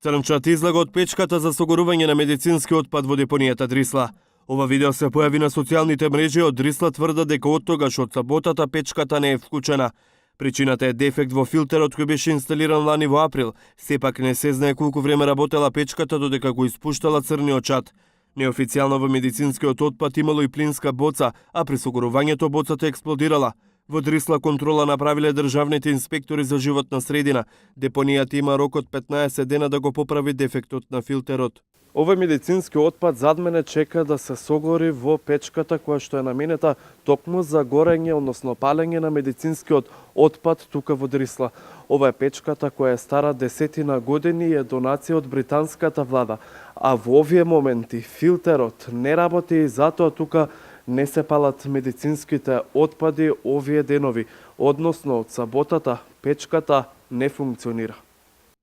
Црнчат излага од печката за согорување на медицински отпад во депонијата Дрисла. Ова видео се појави на социјалните мрежи, од Дрисла тврдат дека оттогаш од саботата печката не е вклучена. Причината е дефект во филтерот кој беше инсталиран лани во април. Сепак не се знае колку време работела печката додека го испуштала црниот чад. Неофицијално во медицинскиот отпад имало и плинска боца, а при согорувањето боцата експлодирала. Во Дрисла контрола направиле државните инспектори за животна средина. Депонијата има рок од 15 дена да го поправи дефектот на филтерот. Овој медицински отпад зад мене чека да се согори во печката која што е наменета токму за горење, односно палење на медицинскиот отпад тука во Дрисла. Ова е печката која е стара десетина години и е донација од британската влада. А во овие моменти филтерот не работи и затоа тука не се палат медицинските отпади овие денови, односно од саботата печката не функционира.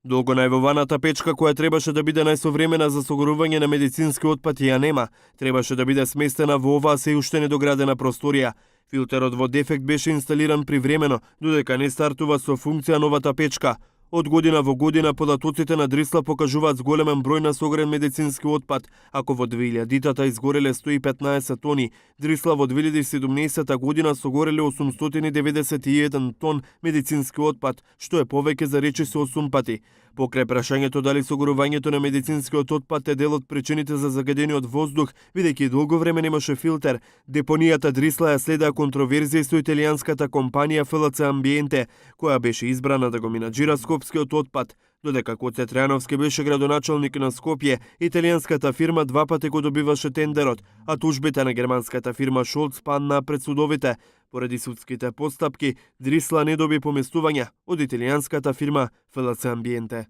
Долго најавуваната печка која требаше да биде најсовремена за согорување на медицински отпад ја нема. Требаше да биде сместена во оваа се уште недоградена просторија. Филтерот во дефект беше инсталиран привремено, додека не стартува со функција новата печка. Од година во година податоците на Дрисла покажуваат зголемен број на согорен медицински отпад. Ако во 2000-тата изгореле 115 тони, Дрисла во 2017 година согореле 891 тон медицински отпад, што е повеќе за речиси 8 пати. Покрај прашањето дали согорувањето на медицинскиот отпад е дел од причините за загадениот воздух, бидејќи долго време немаше филтер, депонијата Дрисла ја следеа контроверзија со италијанската компанија ФЛЦ Амбиенте, која беше избрана да го менаџира скопскиот отпад. Додека Гоце Трајановски беше градоначалник на Скопје, италијанската фирма два пати го добиваше тендерот, а тужбите на германската фирма Шолц паднаа пред судовите. Поради судските постапки, Дрисла не доби поместување од италијанската фирма ФЛЦ Амбиенте.